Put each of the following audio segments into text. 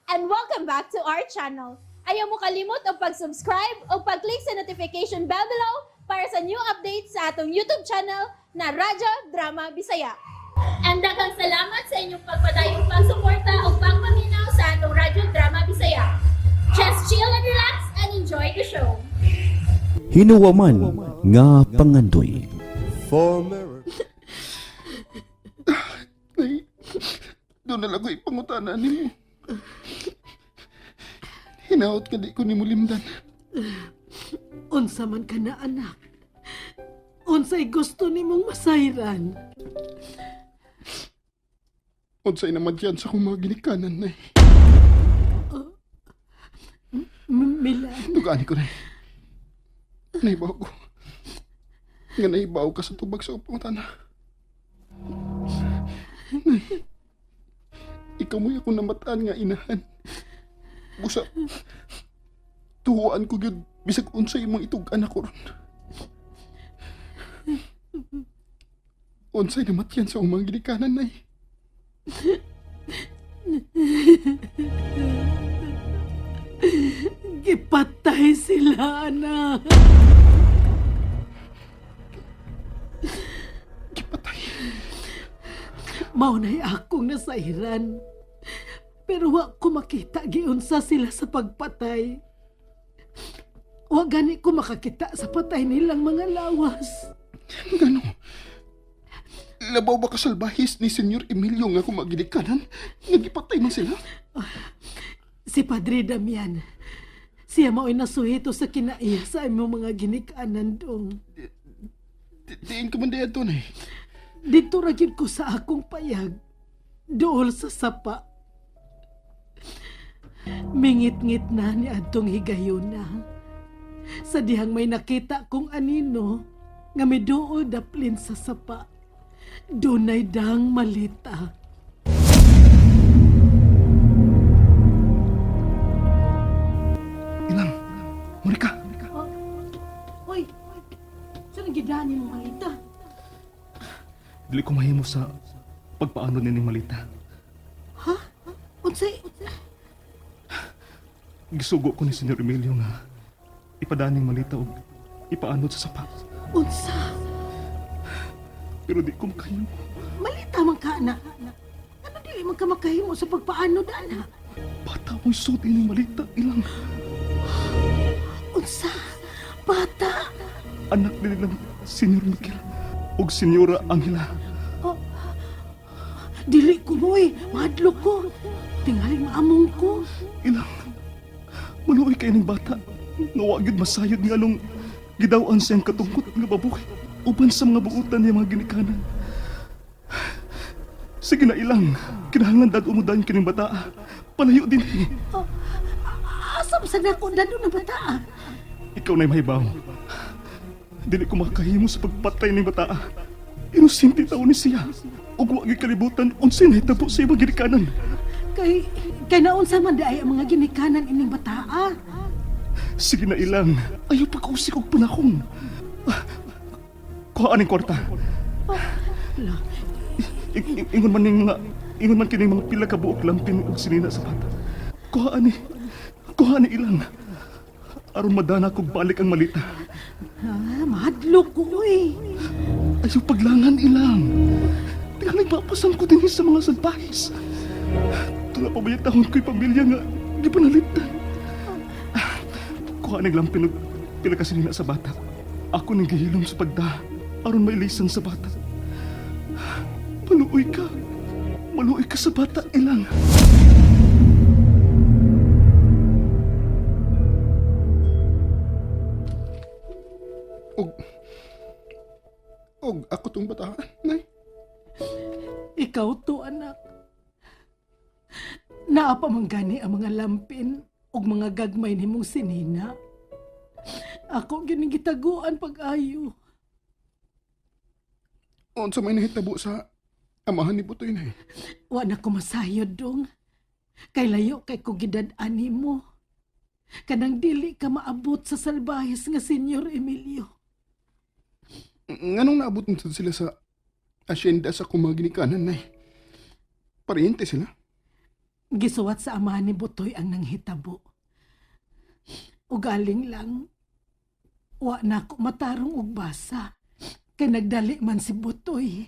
And welcome back to our channel. Ayaw mo kalimot og pag-subscribe o pag-click sa notification bell below para sa new updates sa atong YouTube channel na Radyo Drama Bisaya. And daghang salamat sa inyong pagpadayong pagsuporta o pagpaminaw sa atong Radyo Drama Bisaya. Just chill and relax and enjoy the show. Hinuwaman nga pangandoy. For Mary. Nay, doon na lang ko ipangutana nimo. Hinaot ka di ko nimo limdan. Unsa man ka na anak. Unsay gusto nimong masayran. Unsay namadyan sa akong mga ginikanan, Nay. Milan, Dugaan ko, Nay. Nahibaw ko. Nga nahibaw ka sa tubag sa pangutana. Nay, ikaw mo'y akong namataan nga inahan. Busa, tuhuan ko gyud bisag unsay imong itug-an ako ron. Unsay namatyan sa akong mga ginikanan, Nay. Gipatay sila, anak. Gipatay. Mao na'y akong nasayran. Pero wa ko makita giunsa sila sa pagpatay. Wa gani ko makakita sa patay nilang mga lawas. Ngano? Labaw ba kasalbahis ni Senyor Emilio nga kung maginikanan? Nga gipatay man sila? Si Padre Damian, siya mao'y nasuhito sa kinaiya sa imong mga ginikanan dong. Diin ka man di ato, Nay. Dito ra gyud ko sa akong payag, dool sa sapa. Mingit-ngit na ni adtong higayuna. Sa dihang may nakita kong anino nga miduol daplin sa sapa. Dunay dang malita. Ilang, muli ka. Hoy, saan ang gidani mo malita? Dili ko mahimo sa pagpaano nining malita. Ha? Unsay? Gisugo ko ni Senyor Emilio nga ipadaning malita og ipaanod sa sapa. Unsa? Pero di ko makahimo. Malita man ka, anak. Ano dili man ka makahimo sa pagpaanod, anak? Bata mo'y suot ining malita ilang Unsa? Bata? Anak nila ng Senyor Miguel ug Senyora Angela. Dili ko moy, mahadlok ko. Tingaling maamong ko. Ilang maluoy kay ning bata nga wa gyud masayod nga anong gidaw-an siyang katungkot nga babuhi uban sa mga buutan niya mga ginikanan. Sige na ilang, kinahanglan dad umudan kining bata. Palayo din eh. Asa ba sa nako dado na bata? Ikaw na'y mahibaw. Dili ko makahimo sa pagpatay ning bata. Inosente taon ni siya. Ug wa gyud kalibutan unsay nahitabo sa imong ginikanan. Kay kay naunsa man di ay ang mga ginikanan ining bataa. Sige na ilang, ayaw pagkausik og panahon. Ah, kuha aning kwarta. La, Ingon man ning mga ingon man kining mga pila ka buok lampin og sinina sa bata. Kuha ani. Kuha ani ilang. Aron madana kog balik ang malita. Ah, mahadlok ko oy. Ayaw paglangan ilang. Tingaling mapasan ko din sa mga salbahis. Tula pa ba taon ko'y pamilya nga di pa naliptan. Kuha ning lampin og pila ka sinina sa bata. Ako ning gihilom sa pagda aron mailisan sa bata. Maluoy ka. Maluoy ka sa bata ilang. Og, og ako tong bataan, Nay. Ikaw to, anak. Naa pa man gani ang mga lampin ug mga gagmay nimong sinina. Ako gining gitaguan pag-ayo. Unsa may nahitabo sa amahan ni Butoy, Nay. Wa na ko masayod dong. Kay layo kay ko gidad-an nimo. Kanang dili ka maabot sa salbahis nga Senyor Emilio. Nganong naabot nito sila sa asyenda sa akong mga ginikanan, Nay? Pariente sila. Gisuwat sa amahan ni Butoy ang nanghitabo. Ugaling lang, wa na ko matarong og basa. Kay nagdali man si Butoy.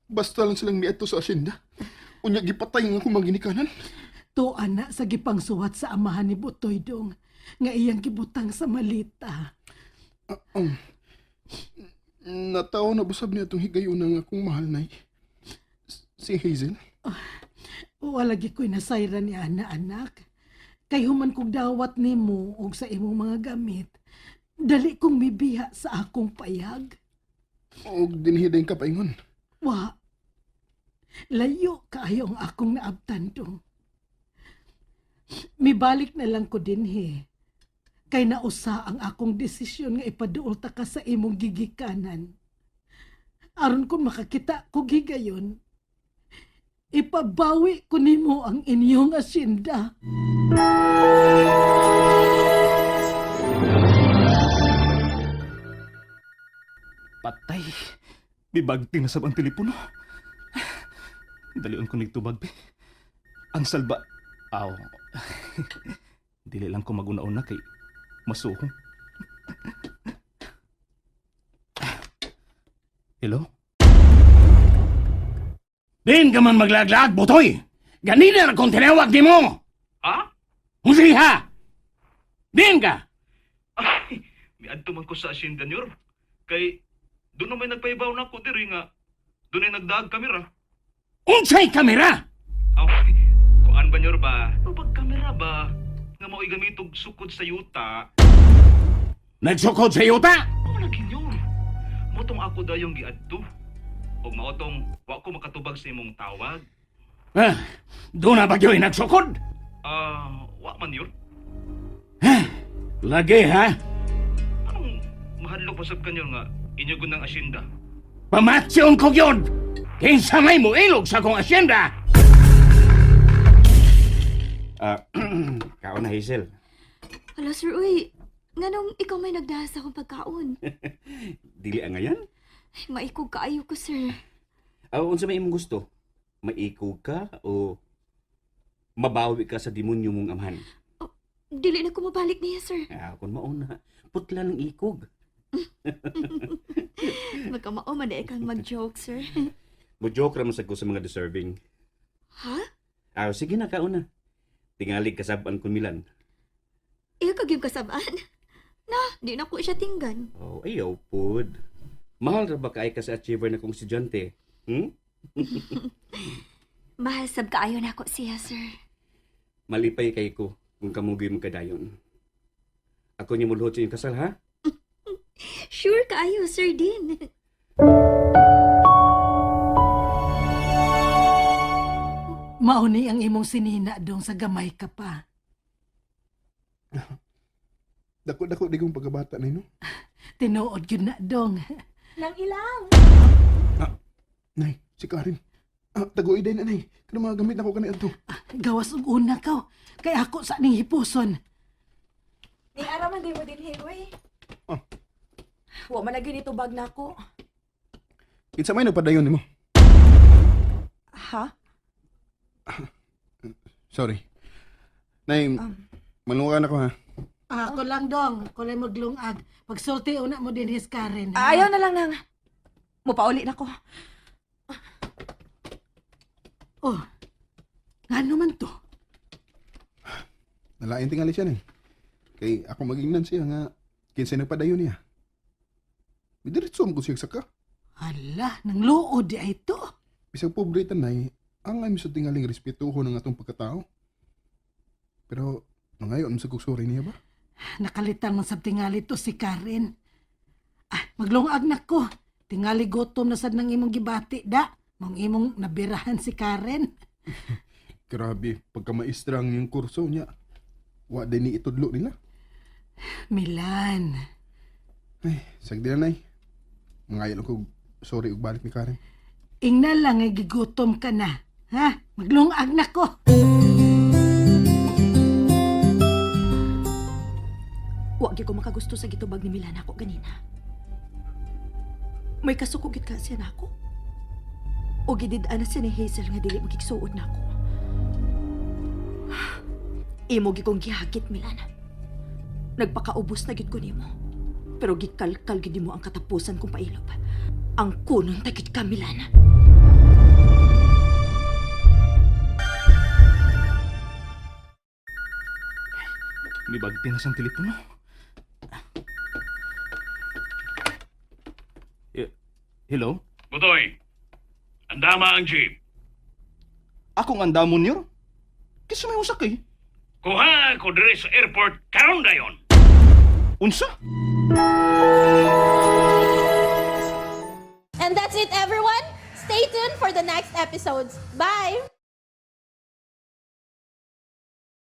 Basta lang silang miadto sa asyenda. Unya gipatay nga akong maginikanan. Tuan na sa gipangsuwat sa amahan ni Butoy dong, nga iyang gibutang sa malita. Um, nataw na busab niya itong higayuna nga akong mahal, Nay. Si Hazel. Wala gi ko'y nasayra ni ana, anak. Kay human kog dawat nimo og sa imong mga gamit, dali kong mibiha sa akong payag. O dinhi din ka paingon. Wa. Layo kaayo ang akong naabtan dong. Mibalik na lang ko dinhi. Kay nausa ang akong desisyon nga ipaduol ta ka sa imong gigikanan. Aron kung makakita ko gigayon, ipabawi ko nimo ang inyong asyenda. Patay. Bibagting na sab ang telepono. Dalion ko nagtubag, be. Ang salba. Aw. Dili lang ko maguna-una kay masuhong. Hello? Din ka man maglaglag, butoy! Ganina na kong tinawag ni mo! Ha? Husiha! Din ka! Ay, miadto man ko sa asyenda nyor. Kay doon na may nagpaibaw na ako diri nga. Doon ay nagdaag kamera. Unsay kamera! Aw, kuan ba nyor ba? O pag kamera ba? Nga mao'y gamitog sukod sa yuta. Nagsukod sa yuta! Mao lagi nyor. Motong ako dayong giadto. Ug mao tong wa ko makatubag sa imong tawag. Ah, doon na ba yo'y nagsukod? Ah, wa man yor. Lagi ha? Anong mahadlok pa sab kanyo nga inyo gud ng asyenda? Pamatyon ko yun! Kinsa may mo ilog sa akong asyenda! Ah, kaon na Hazel. Hala, sir, uy. Nganong ikaw may nagdahas sa akong pagkaon? Dili ang ngayon? Ay, maikog kaayo ko, sir. Aw, unsa may imong gusto? Maikog ka o mabawi ka sa demonyo mong amahan? Dili na ko mabalik niya, sir. Ah, kung mauna, putla ng ikog. Magkamao man na ikang mag-joke, sir. Mo-joke ra man sad ko sa mga deserving. Ha? Ah, sige na kauna. Tingali kasab-an kun Milan. Iyo kag yung kasabaan. Na, di na ko siya tinggan. Oh, ayaw pod. Mahal ra ba kaay ka sa achiever na kong estudyante? Hmm? Mahal sab kaayo na ako siya, sir. Malipay kay ko kung kamugoy mo kadayon. Ako niya mulhot sa inyong kasal, ha? Sure kaayo, sir din. Mauni ang imong sinina dong sa gamay ka pa. Dako-dako di kong pagkabata, Nay, no? Tinuod yun na dong. Nang ilang. Nay, si Karen. Ah, tagoy din na, Nay. Kano mga gamit ako kani adto. Gawas og una ka. Kay ako sa ning hipuson. Ni ara man di mo din uy. Ah. Wa man lagi nitubag nako. Kinsa may nagpadayon nimo? Ha? Sorry. Nay, manukan ako ha. Ako lang dong, kulay maglungag. Pagsulti una mo din his Karen. ha? Ayaw na lang nang. Mupauli na ko. Oh. Ngano man to? Nalain tingali siya, Nay. Kay ako magingnan siya nga kinsa nagpadayon niya. Midiretso mo ko siya saka. Hala, nang luod di ay to. Bisag pobre tanay, ang ay sa tingaling respetuho ng atong pagkatao. Pero mangayon sa kog sorry niya ba? Nakalitan man sab tingali to si Karen. Ah, maglungag na ko. Tingali gutom na sad nang imong gibati da. Mong imong nabirahan si Karen. Grabe, pagka maestra ang iyang kurso niya. Wa din ni itudlo nila. Milan. Ay, sagdi na nay. Mangayon ko sorry ug balik ni Karen. Ingna lang ay gigutom ka na. Ha? Maglungag na ko. Wa gyud ko makagusto sa gitubag ni Milan ako ganina. May kasuko gyud ka siya nako. O gidid-an na siya ni Hazel nga dili magigsuod nako. Imo gyud kong gihagit, Milan. Nagpakaubos na gyud ko nimo. Pero gikalkal gyud nimo ang katapusan kong pailob. Ang kunon ta gyud ka, Milan. Nibagti na siyang telepono. Eh, hello? Butoy, andama ang jeep. Akong andamon niyo? Kisa may usak eh. Kuha ko diri sa airport karon dayon. Unsa? And that's it, everyone. Stay tuned for the next episodes. Bye!